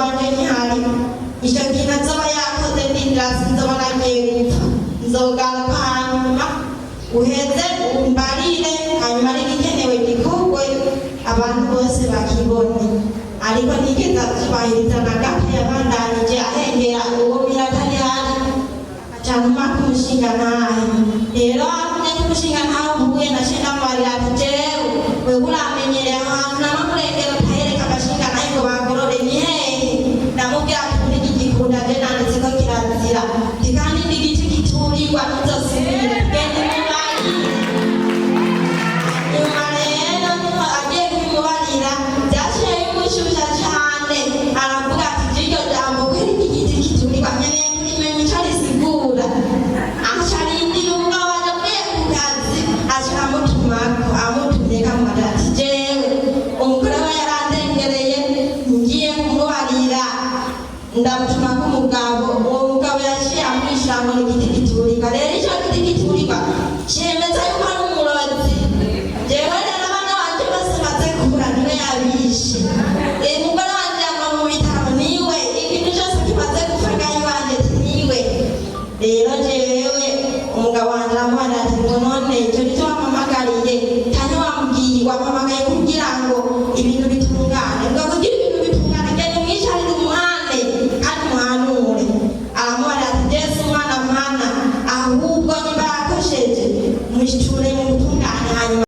wanje ntihari. Icyo kintu azoba yakoze, ndindira, sinzoba nagiye gupfa, nzogaruka hanyuma uheze umbarire, hanyuma n'igikenewe gikorwe, abantu bose bakibone. Ariko ntigeze abyubahiriza na gato. Yabandanije ahengera uwo miratari hari, acantuma k'umushingantahe. Rero antumye k'umushingantahe, mpuye naciye ndamubarira ati: "Jewe, wewe uramenyereye ahantu namamurengera utayereka abashingantahe ngo bagorore, ni hehe?" Ndamubwira ati: "Muri iki gikunda je nanditse ko kirazira, nti kandi n'igiti kiturirwa, ntuzosubire, tugende mubarire." Nyuma rero niho agiye kubimubarira, byaciye bimushusha cane. Aravuga ati: "Iryo jambo kweri, iki giti kiturirwa, nkeneye kurimenya ico risigura." Aca arindira umugabo wanje avuye ku kazi, aca amutumako. Amutumyeko, amubarira ati: "Jewe umugore we yarandengereye, ngiye kumubarira, ndamutumako umugabo." Uwo mugabo yaciye amwishura ngo ni igiti giturirwa. Rero ico giti giturirwa cemeza yuko ari umurozi. Jewe rero abana banje bose maze kubura, niwe yabishe. Umugore wanje yava mu bitaro, niwe. Ikintu cyose kimaze gupfa ngaho iwanje, niwe. Rero jewe umugabo wanje aramubarira ati: "Ngo none icyo nicyo wampamagariye kandi wambwiye wampamagaye kugira ngo ibintu bitungane? Ngo kugira ibintu bitungane, genda umwicarire, umuhane kandi umuhanure." Aramubarira ati: "Jesu umwana mpana, ahubwo niba yakosheje mushiture mu